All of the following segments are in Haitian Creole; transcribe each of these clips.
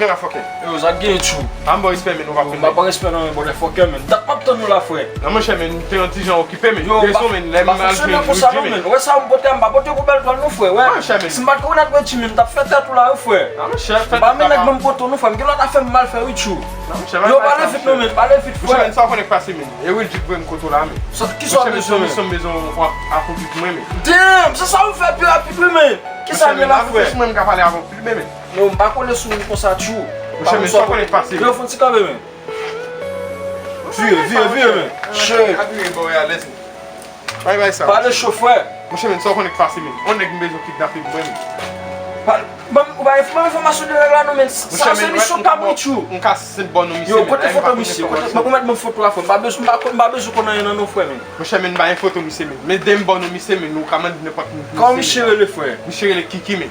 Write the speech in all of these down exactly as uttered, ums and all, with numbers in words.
Gen la, fòkè. Yo, sa k gen, tchou? A, m ba w respè, men, ou pa konn. M pa pran respè nan men, motherfucker, men. Dat m ap tann ou la, frè. Non, monchè, men, m te yon ti jan okipe, men. Yo, dezon, men, lè m al jwe, m jwe, men. Yo, m pa fonksyone konsa, non, men. Ou wè sa, m pote, m pa pote pou bèl twal, non, frè, wè. Si m pa t konn ak Richie, men, m t ap fè tèt ou la, wi, frè. Non, monchè, fè tèt ou la. M pa menm nèg ban m poto, non, frè. M gen lòt afè m mal fè, wi, tchou. Non, monchè, pa fè sa, monchè. Yo, pale vit, non, men, pale vit, frè. Monchè, men, sa w konnen k pase, men. E Will Duke voye m kote w la, men. Kisa w bezwen, men? Monchè, men, se yon misyon m bezwen w akonpli pou mwen, men. Damn, se sa w fè pi rapid, wi, men. Kisa l gen la, frè? Monchè, men, m ka pale avè w pi byen, men. Yo, m pa kole sou ou konsa, tchou. Monchè, men, sa w konnen k pase. Yo, fè yon ti kanpe, men. Vire, vire, vire, men. Shit. Bay, bay sa. Pale cho, frè. Monchè, men, sa w konnen k pase, men. On nèg m bezwen kidnape pou mwen, men. Pale, ban m, ou pa ban m enfòmasyon de nèg la, non, men. Sa se misyon pa mwen, tchou. M ka senp ba w non misye, men. Yo, kote foto misye? Kote, ou mèt ban m foto a, frè. M pa bezwen, m pa, m pa bezwen konn anyen nan non, frè, men. Monchè, men, m pa gen foto misye, men. Men demen ba w non misye, men, ou ka mande nenpòt moun. Kòman misye rele, frè? Misye rele Kiki, men.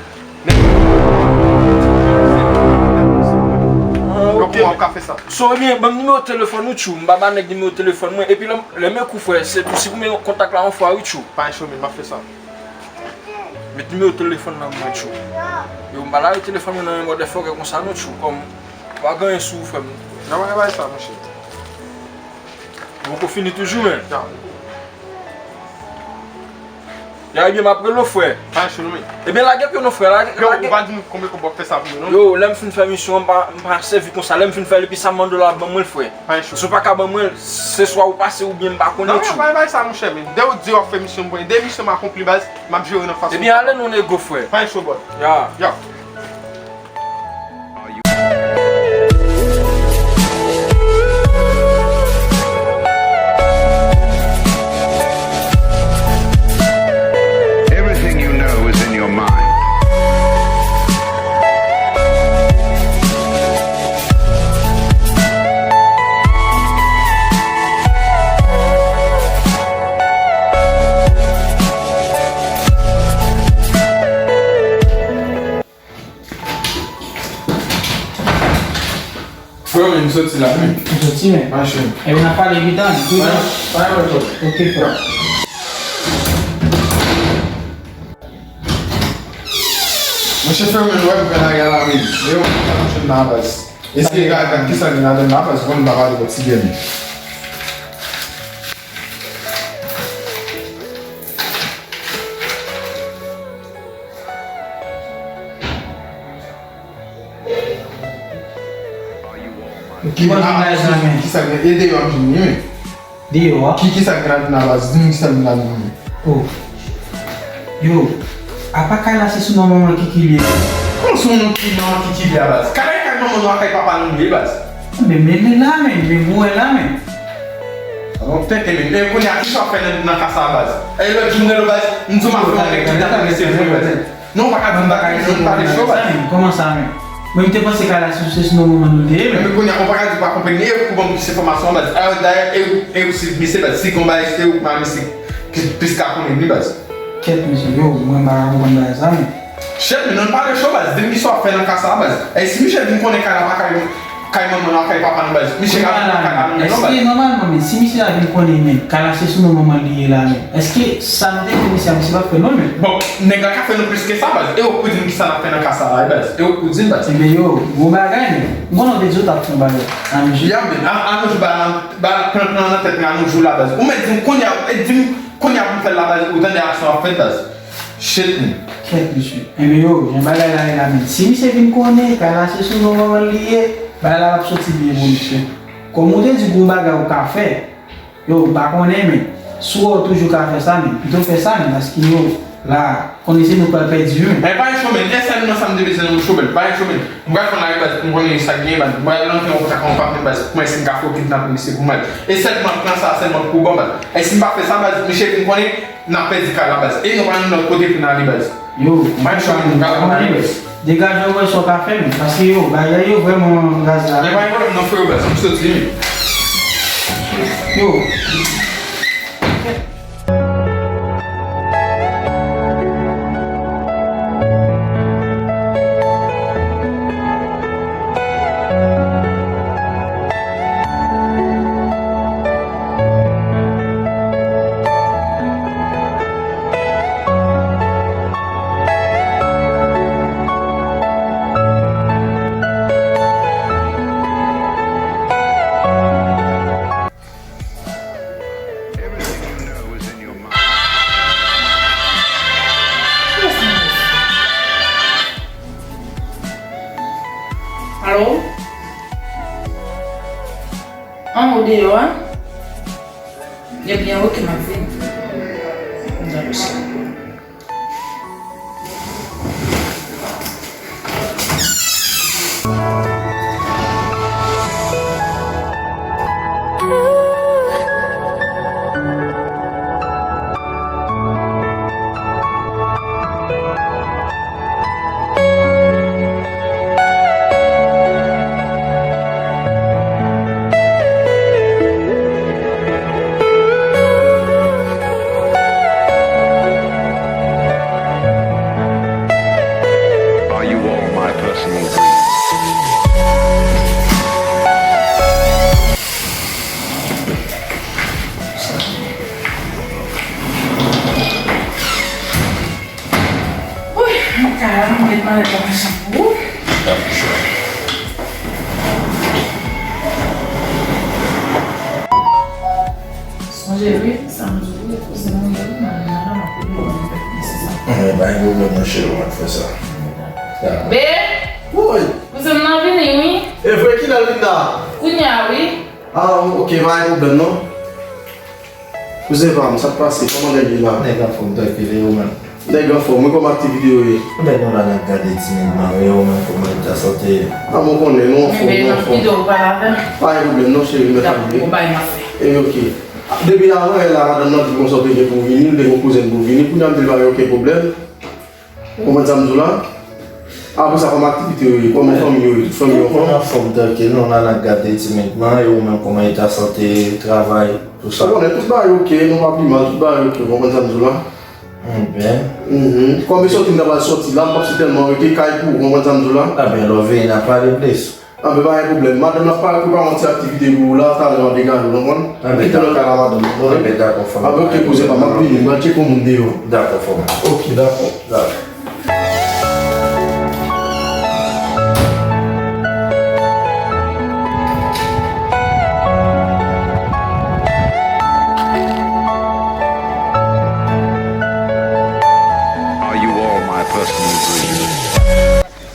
Ah, ok. Donk, ou ka fè sa. So, ebyen, ban m nimewo telefòn ou, tchou. M pa ba nèg nimewo telefòn mwen. Epi lè, lè m ekou, frè, se tou si pou mwen kontak la yon fwa, wi, tchou. Pa gen cho, men, m ap fè sa. Met nimewo telefòn nan mwen, tchou. Yo, m pa lage telefòn mwen nan men motherfucker konsa, non, tchou. Kòm, pa gen anyen sou ou, frè m. Nan mwen bay sa, monchè. Ou poko fini toujou, men. Ya, ebyen, m ap rele w, frè. Pa gen cho non, men. Ebyen, lage pye w non, frè. Lage, yo, lage. Ou pa di m konbyen kòb w ap fè sa pou mwen, non? Yo, lè m fin fè misyon an, m pa, m pa sèvi konsa. Lè m fin fè l, epi sa m mande w la, ban mwen l, frè. Pa gen cho. Si w pa ka ban mwen l, se swa ou pase oubyen m pa konnen, tchou. Non, non, pa, pa sa, monchè, men. Dè ou di w ap fè misyon pou mwen, dè misyon m akonpli, baz, m ap jere nan fason. Ebyen, ale non, nego, frè. Pa gen cho, bòs. Ya. Ya. Everything you know is in your mind. Frè m, m soti la, wi. Ou soti, men? Mache. Ebyen, n ap pale pita, wi, non? Pa gen pwoblèm. Ok, frè. Monchè, frè m, wè m fè lagè la, men. E yo, m ap jwenn nan baz. Eseye gade kisa gen ladan nan baz, konn m pa pale kòb ti byen. Ki manje m la, zanmi? Kisa gen? E deyò m jwenn li, men. Deyò a? Ki, kisa gen ladan nan baz? Di m kisa gen ladan nan. Oh. Yo, apa kay la se sou non manman Kiki li ye? Kòman sou non ki manman Kiki li ye a baz? Kay la e kay manman nou a kay papa nou li ye baz? Men, men li la, men, men mwen la, men. Bon, tenten, men. E kounye a, kisa w ap fè nan, nan ka sa a baz? E lòt jou m rele w baz, m di w m ap fè yon nèg kidnape se vre baz. Non, ou pa ka di m bagay, non, pale cho, baz. Kòman sa, men? Mwen, m te panse kay la se sou non manman nou li ye, men. Men kounye a, ou pa ka di ou pa konprann, e ou ban m plis enfòmasyon, baz. Dayè, e, e ou si misye, baz. Si gon bagay, se ou, pa misye ki plis ka konnen li, baz. Kèt, mesye, yo, mwen, m pa ka konprann bagay sa, men. Shit, men, non, pale cho, baz. Di m kisa w ap fè nan ka sa, baz. E si misye vin konnen kay la pa kay Kay manman nou ak kay papa nou, baz. Misye ka vin kay la, non, baz. Èske nòmalman, men, si misye a vin konnen, men, kay la se sou non manman li ye la, men, èske sa m te di misye a, misye p ap fè non, men? Bon, nèg la ka fè nou plis ke sa, baz. E ou k pou di m kisa n ap fè nan ka sa la, baz. E ou k pou di m, baz. Ebyen, yo, bon bagay, men. M konnen w te di w t ap fè yon bagay. A, mesye. Ya, men, a, a nou jwe ba, ba, plan, plan nan tèt mwen, a nou jwe la, baz. Ou mèt di m kounye a, ou mèt di m kounye a pou m fè l la, baz. Ou tande aksyon ap fèt, baz. Shit, men. Kèt, mesye. Enben, yo, jan bagay la ye la, men. Si misye vin konnen, kay la se sou non manman li ye, bagay la p ap soti byen pou misye. Kòm ou te di gon bagay ou ka fè, yo, m pa konnen, men. Si w wè w toujou ka fè sa, men, pito fè sa, men, paske, yo, la, konnen se nou k pral pèdi, men. Men pa gen cho, men. E sèlman sa m te bezwen nan bouch ou, men. Pa gen cho, men. M pral pran lari, baz, pou m konnen sa k genyen, baz. M pral nan yon kontak, yon patnè, baz, pou mwen si m ka fè w kidnap misye pou mwen. E sèlman plan sa, sèlman pou ban, baz. E si m pa fè sa, baz, misye vin konnen, N ap pèdi kay la, baz. E nou pa jwenn lòt kote pou n ale, baz. Yo, m pa jwenn kote pou n ale, baz. Degaje w, wè sa w ka fè, men. Paske, yo, bagay yo vrèman raz la. Men pa gen pwoblèm non, freo, baz. M soti, men. Yo. An, ou deyò a? Ebyen, oke, m ap vini. M ap vini. Are you all my personal dreams? Woy, mwen ka la, mwen met malèt la nan chanm pou ou. Sonje wi, sa m di w, kouzen mwen ye wi, madanm nan ap pede mwen, se sa. Eh, pa gen pwoblèm non, cheri, w ap fè sa. Dakò. Be! Woy! Kouzen m nan vini wi. E vre, kilè l vin la? Kounye a wi. Ah, ok, pa gen pwoblèm non. Kouzen pa m, sa k pase? Kòman nèg yo la? Nèg anfòm, trankil, e ou menm? Nèg anfòm, wi, kòman aktivite yo ye? Nèg nou la n ap gade timidman, wi, e ou menm, kòman eta sante? Ah, mwen konnen, nou anfòm, nou anfòm. Pa gen pwoblèm non, cheri, mèt ale. Dakò, bay m ap fè. E, ok. Depi avan yè la, madanm nan di konsa w te gen pou w vini, l te gen yon kouzen pou w vini, kounye a m di l pa gen okenn pwoblèm. Ou konprann sa m di w la? Apre sa, kòman aktivite yo ye? Kòman fanmi yo ye? Tout fanmi yo anfòm? Tout moun anfòm, trankil. Nou la n ap gade timidman. E ou menm, kòman eta sante, travay, tout sa? Ou konnen, tout bagay oke, nou pa pi mal, tout bagay oke, ou konprann sa m di w la? Enben. Mhm. Kòm e sòti m ta pral sòti la, m p ap si tèlman rete kay pou ou, ou konprann sa m di w la? Enben, lè w vini, n a pale plis. Anben, pa gen pwoblèm. Madanm nan ap prepare yon ti aktivite pou ou la, talè m ap degaje w, konprann? Anben, kite lòt kay la, madanm, konprann? Anben, dakò, frè m. Anben, ok, kouzen pa m, m ap vini, m al tcheke yon moun deyò. Dakò, frè m. Ok, dakò. Dakò. Are you all my personal dreams?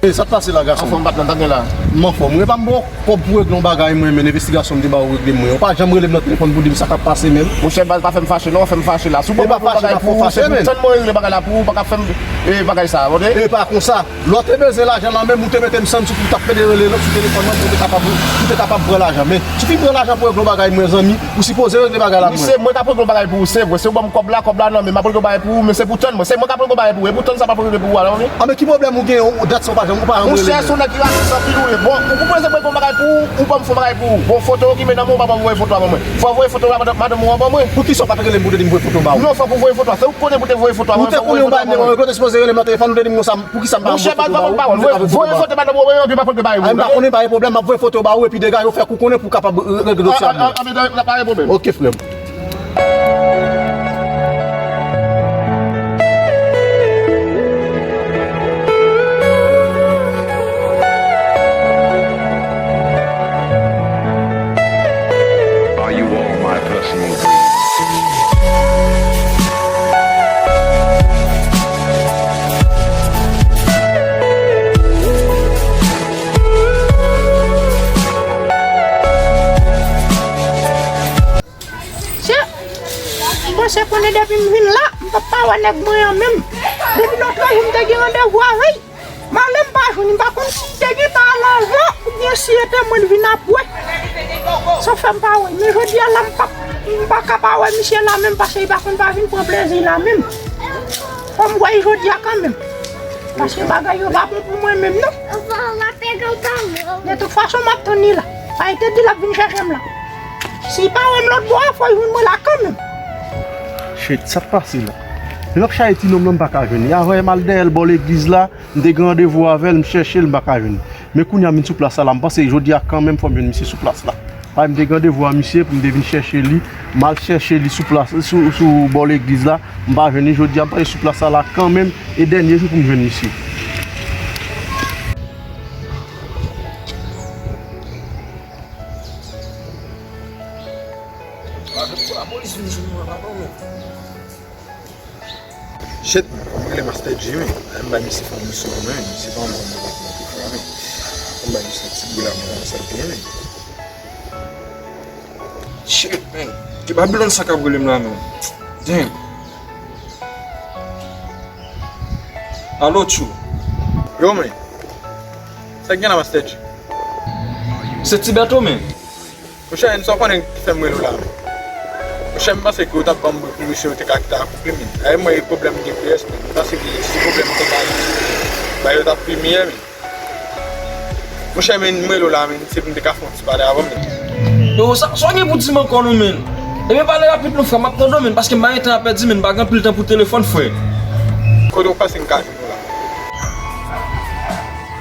E sa k pase la, gason? Anfòm, patnè, sa k gen la? M anfòm. Ou pa m ba w kòb pou regle yon bagay, mwen, men envestigasyon m te ba ou regle mwen. Ou pa janm rele m nan telefòn pou di m sa k ap pase menm. Monchè, baz, pa fè m fache non, fè m fache la. Si w ban m yon bagay pou ou, se pou tann mwen regle bagay la pou ou, ou pa ka fè m, e, bagay sa, tande? E pa konsa. Lè w te bezwen lajan nan men m, ou te mete m sann sou pou w t ap pede rele lòt sou telefòn nan pou w te kapab, pou w te kapab pran lajan. Men, si w fin pran lajan pou regle yon bagay, mwen, zanmi, ou sipoze regle bagay la pou mwen. Wi, se mwen k ap regle yon bagay pou ou, se vre. Se ou ban m kòb la, kòb la nan men m, m ap regle yon bagay pou ou, men se pou tann mwen. Se mwen k ap regle yon bagay pou ou, e pou tann sa m ap regle pou ou a, non, wi. Anben, ki pwoblèm ou gen, dat sa w pa janm, ou pa janm rele m? Monchè, se yon nèg ki rasis anpil ou ye. Bon, ou, ou bezwen mwen fè yon bagay pou ou, ou ban m fè yon bagay pou ou. Bon, foto ki men nan men w, ou pa ban m voye foto a ban mwen. Fò w voye foto a madanm, madanm ou an ban mwen. Poukisa w pa t rele m pou w te di m voye foto ba ou? Non, fòk ou voye foto a. Se ou k konnen pou w te voye foto a ban mwen. Ou te konnen ou bay nimewo, ou te sipoze rele m nan telefòn, ou te di m konsa, poukisa m pa voye foto ba ou? Monchè, baz, pa pale. Voye foto madanm ou an ban mwen, epi pa pale de bagay. Ay, m pa konnen, pa gen pwoblèm, m ap voye foto ba ou, epi degaje w fè kou konnen pou w kapab, euh, regle dosye a. Ah, ah, ah, pa gen pwoblèm. Ok, frè m. Are you all my personal dreams? Chè, m panse konnen depi m vin la, m p ap pa wè nèg mwen an menm. Depi lòt jou m te gen randevou avè l, m ale m pa jwenn li, m pa konn si l te gentan al anvan oubyen si e te mwen l vin apre. Sa fè m pa wè l. Men jodi a la, m p ap, m pa ka pa wè misye la menm, paske li pa konn pa vin pran plezi la menm. Fò m wè l jodi a kanmenm. Paske bagay yo pa bon pou mwen menm, non. De tout fason, m ap tann li la. Sa e te di l ap vin chèche m la. Si l pa wè m lòt bò a, fò l jwenn mwen la kanmenm. Shit, sa k pase la? Lè m ap chache ti nonm nan, m pa ka jwenn li. Avan yè m al dèyè l bò legliz la, m te gen randevou avè l, m chèche l, m pa ka jwenn li. Men kounye a m vin sou plas la la, m panse jodi a kanmenm fò m jwenn misye sou plas la. Paske m te gen randevou a misye pou m te vin chèche li. M al chèche li sou plas, sou, sou bò legliz la. M pa jwenn li jodi a, m pase sou plas la la kanmenm. E dènye jou pou m jwenn misye. Shit, m rele Master Jimmy. M bay misye fè yon misyon pou mwen, misye pa yon moun ki fè anyen. Anba yon sa ti bri la, men sa byen, men. Shit, man. Ki Babilòn sa k ap rele m la, men. Damn. Alo, Tchou. Yo, men. Sa k gen la, Master G? Se Ti Bèto, men. Monchè, sa w konnen ki fè m rele w la, men. Monchè, m panse ke w t ap ban m bri pou mesye yo te ka kite akoupli, men. Ay, mwen, e pwoblèm gen P S, men. M panse ke si pwoblèm te ka ba yo t ap pi miyè, men. Monchè, men, m rele w la, men, se pou m te ka fè yon ti pale avè w, men. Yo, sa, sa w gen pou di m ankò, non, men? Ebyen, pale rapid, non, frè, m ap tande w, men, paske m pa gen tan a pèdi, men, m pa gen anpil tan pou telefòn, frè. Kote w panse m ka jwenn w la?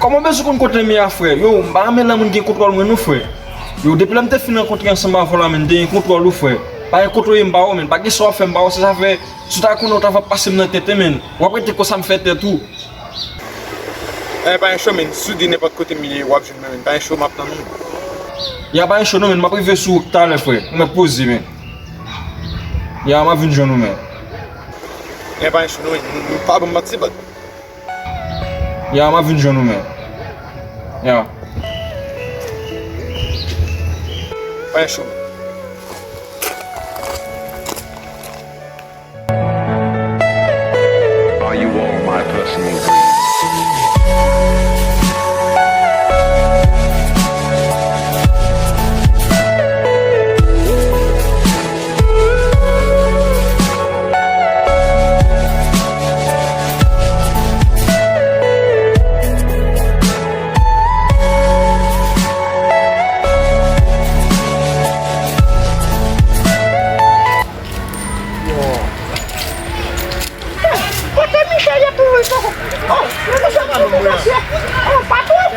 Kòman w bezwen konn kote m ye a, frè? Yo, m pa renmen lè moun gen kontwòl mwen, non, frè. Yo, depi lè m te fin rankontre ansanm avè w la, men, m te gen kontwòl ou, frè. Pa gen kote w ye, m pa wè w, men, pa gen sa w ap fè, m pa wè w, se sa fè, si w ta konnen, w ta va pase m nan tèt, men. W ap rete konsa, m fè tèt ou. Eh, pa gen cho, men. Si w di nenpòt kote m ye, w ap jwenn mwen, men. Pa gen cho, m ap tann ou. Ya, pa gen cho, non, men. M ap rive sou ou talè, frè. Ou mèt poze, men. Ya, m ap vin jwenn ou, men. Eh, pa gen cho, non, men. M pa ban m manti, but. Ya, m ap vin jwenn ou, men. Ya. Pa gen cho. Are you all my personal dreams? Kote Michel ye tou wi poko? Oh, men mesye ap tou mesye. Oh, patwon.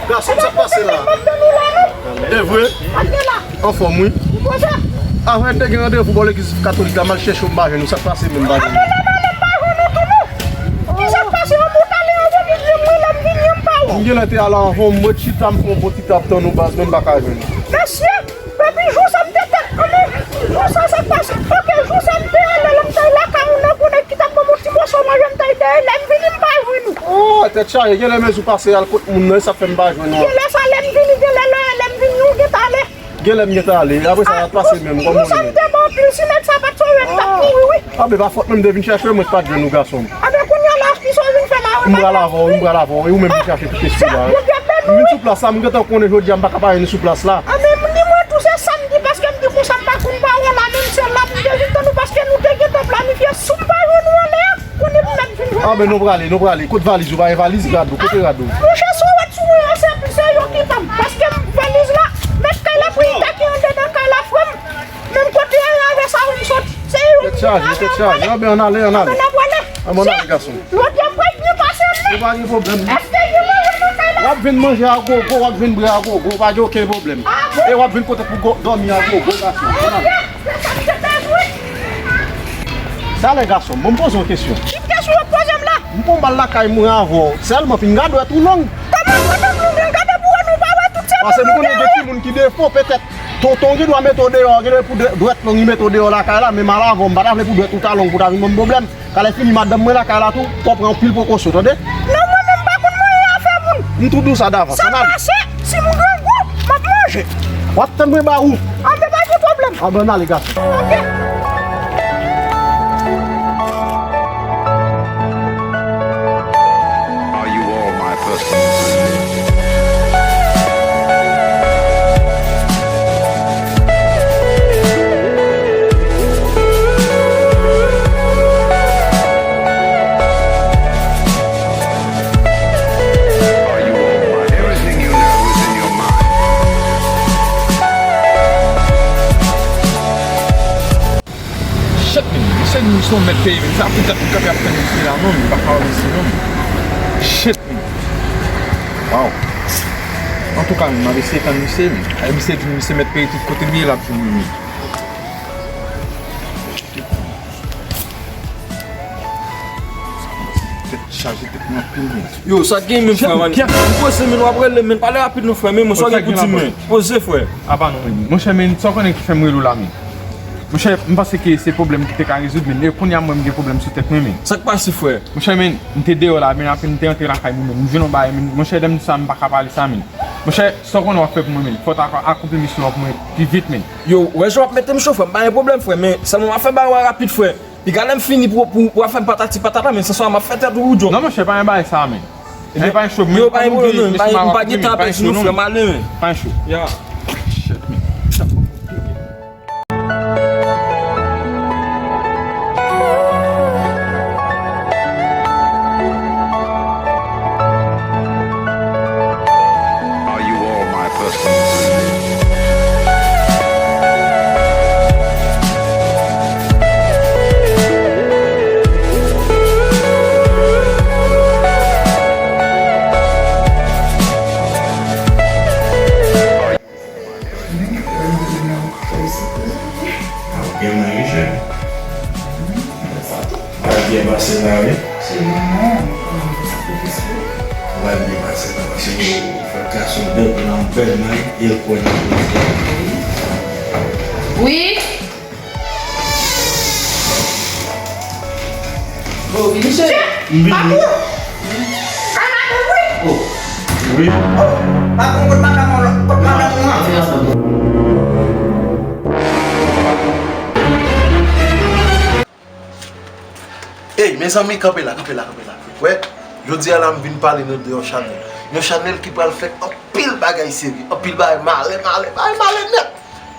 Gason, sa k pase la? E vre? Anfòm wi. Avè te gen randevou bò legliz katolik la, m al chèche w, m pa jwenn ou, sa k pase menm, m pa jwenn ou. Ki sa k pase? Yon bout ale yon bout vini, m rele m vini, m pa wè w. M genlè te al avan w, m ret chita, m fè yon bon ti tap tann ou baz, men m pa ka jwenn ou. Mesye, depi jou sa m te tèt anmè, jou sa sa k pase. Ok, jou sa m te ale lè m t al lakay yon nèg, yon nèg ki t ap ban m yon ti moso manje, m t al dèyè, lè m vini m pa jwenn ou. Oh, tèt chaje, genlè mezi w pase al kot moun nan, e sa k fè m pa jwenn ou. Genlè sa lè m vini, genlè lè, lè m vini ou gentan ale. Genlè m gentan ale, apre sa, sa t pase menm, kòman w ye? Jou sa m te bon anpil, si nèg sa pa t sove m, m t ap mouri wi. Ah, men pa fòt mwen, m te vin chèche w, mwen pa t jwenn ou, gason m. Anben kounye a la, kisa w vin fè la? M pral avè w, m pral avè w, e ou menm ki chache tout espri la. Bondye beni w wi. M vin sou plas la, m gentan konnen jodi a m pa ka pa jwenn ou sou plas la. Anben ni mwen tou se sa m di, paske m di konsa m pa konn pa wè w la, men m se la m te vin tann ou paske nou te gentan planifye, si m pa jwenn ou anlè a, konnen m mèt vin jwenn ou. Anben nou prale, nou prale. Kot valiz ou? Pa gen valiz, rad ou, kote rad ou? Monchè, si w wè sou mwen an, se, se yo ki pa m, paske valiz la, mèt kay la, pwenta ki andedan kay la, frè m. Menm kote a, avè sa ou m sot. Se yo ki pa m. Tèt chaje, tèt chaje. Anben ann ale, ann ale. Ann ale, gason. Lòt yè m pral byen pase m. Ou pa gen pwoblèm. Èske gen manje nan kay la? W ap vin manje a gogo, w ap vin bwè a gogo, pa gen okenn pwoblèm. E w ap vin kote pou dòmi a gogo, gason. Ann ale. Talè, gason, bon, m poze w kesyon. Ki kesyon w ap poze m la? M konn m al lakay mwen avè w, sèlman fin gade dwèt ou long. Kòman dwèt m long? Gade pou wè nou pa wè tout se... Paske m konnen gen timoun ki defo, petèt tonton gen dwa mete w deyò, gen pou dwèt long li mete w deyò lakay la, men m al avè w, m pa ta vle pou dwèt ou ta long pou ta vin ban m pwoblèm. Kalè fini madanm mwen lakay la tou, fò w pran anpil prekosyon, tande? Non, mwen menm m pa konn manyen afè moun. M tou di w sa davans. Sa pase, si m grangou, m ap manje. W ap tann mwen ba ou. Anben pa gen pwoblèm. Anben ann ale, gason. Ok. Are you all my personal dreams? Shit, men. Misye di misye yon mèt peyi, men. Sa pou tèt pou kanpe ap tann misye la, non, men. Pa ka wè misye, non, men. Shit, men. Wow. Antouka, men, m ap eseye tann misye, men. Ay, misye di misye mèt peyi tout kote li ye, l ap jwenn mwen, men. Tèt chaje, tèt mwen anpil, men. Yo, sa k gen, men, frè, man? M poze, men, w ap rele, men. Pale rapid, non, frè, men, mwen, sa w gen pou di, men. Poze, frè. Apa non, men. Monchè, men, sa w konnen ki fè m rele w la, men? Monchè, m panse ke se pwoblèm ki te ka rezoud, men e kounye a m wè m gen pwoblèm sou tèt mwen, men. Sa k pase, frè? Monchè, men, m te deyò la, men apre m te antre lakay mwen, men m jwenn yon bagay, men, monchè, lè m di sa, m pa ka pale sa, men. Monchè, sa w konnen w ap fè pou mwen, men. Fò w ta akonpli misyon an pou mwen pi vit, men. Yo, wè jan w ap mete m cho, frè, m pa gen pwoblèm, frè, men sèlman m ap fè bagay w rapid, frè. Piga lè m fini pou, pou, pou w ap fè m patati patata, men se sa m ap fè tèt ou, Djo. Non, monchè, pa gen bagay sa, men. Ebyen, pa gen cho, men. Yo, pa gen pwoblèm, non, m pa gen tan ap pèdi non, frè, m ale, men. Pa gen cho. Ya. Shit, men. Are you all my personal friends? Ap byen manje. Ap byen pase la, wi. Ap byen pase la, paske ou fè gason bèl pou nan bèl may, e l kwè nan bèl. Wi. Oh, vini cheri. M vini. Papou! Kay madanm, wi. Oh. Wi. Oh, patwon, kot madanm ou la? Kot madanm ou an? Ey, mezanmi, kanpe la, kanpe la, kanpe la. Wè, jodi a la, m vin pale nou de yon chanèl. Yon chanèl ki pral fè anpil bagay serye, anpil bagay malè, malè, bagay malè nèt.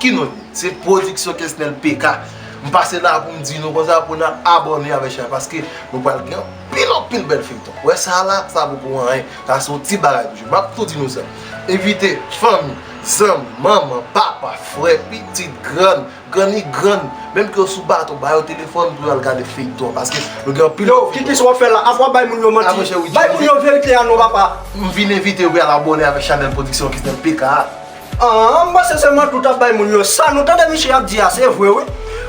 Ki non li? Se Pwodiksyon Kesnel P K. M pase la pou m di nou konsa pou n al abòne avèk chanèl, paske nou pral gen anpil, anpil bèl feyton. Wè sa la, sa poko anyen. Sa se yon ti bagay toujou. M ap tou di nou sa. Envite fanmi, zanmi, manman, papa, frè, pitit, grann, granni, grann, menm ke yo sou bato, ba yo telefòn pou yo al gade feyton an, paske nou gen anpil. Yo, ki kisa w ap fè la? Apa w ap bay moun yo manti? Bay moun yo verite a non, papa. M vin envite yo pou y al abòne avèk chanèl Pwodiksyon Kesnel P K a. Ah, m panse se manti w t ap bay moun yo. Sa nou tande misye ap di a, se vre, wi.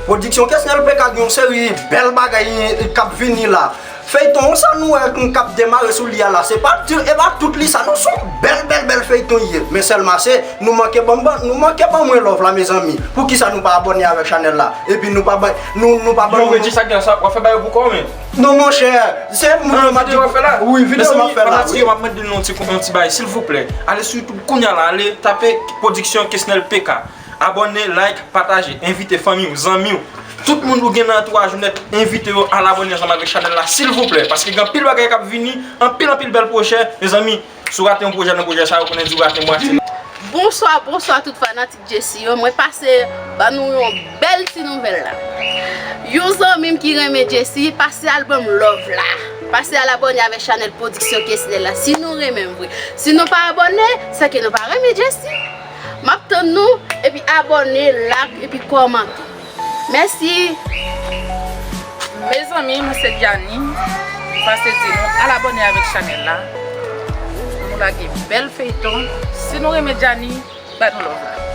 Pwodiksyon Kesnel P K gen yon seri bèl bagay k ap vini la. Feyton sa nou wè k ap demare sou li a la, se pa di, e pa tout li sa non, se yon bèl, bèl, bèl feyton li ye. Men sèlman se, nou manke ban, ban, nou manke ban mwen love la, mezanmi. Poukisa nou pa abòne avèk chanèl la? Epi nou pa bay, nou, nou pa ban. Yo, Reggie, sa gen sa, w ap fè bagay pou kò w, men. Non, monchè, se moun yo mande. Wi, videyo m ap fè la, wi. Fanatik yo, m ap mande nou yon ti, yon ti bagay, silvouplè. Ale sou YouTube kounye a la, ale tape Pwodiksyon Kesnel P K. Abòne, like, pataje, envite fanmi w, zanmi w. Tout moun ou gen nan antouraj ou nèt, envite yo al abòne ansanm avèk chanèl la, silvouplè, paske gen anpil bagay k ap vini, anpil, anpil bèl pwojè, mezanmi. Si w rate yon pwojè nan pwojè sa yo, konnen di w rate mwatye. Bonswa, bonswa tout fanatik Jessie yo. Mwen pase ban nou yon bèl ti nouvèl la. Yon zanmi m ki renmen Jessie, pase al ban m love la. Pase al abòne avèk chanèl Pwodiksyon Kesnel la. Si nou renmen m vre. Si nou pa abòne, se ke nou pa renmen Jessie. M ap tann nou, epi abòne, like, epi kòmante. Mèsi. Mezanmi, mwen se Diany. M pase di nou al abòne avèk chanèl la. Nou lage bèl feyton. Si nou renmen Diany, ba nou love la.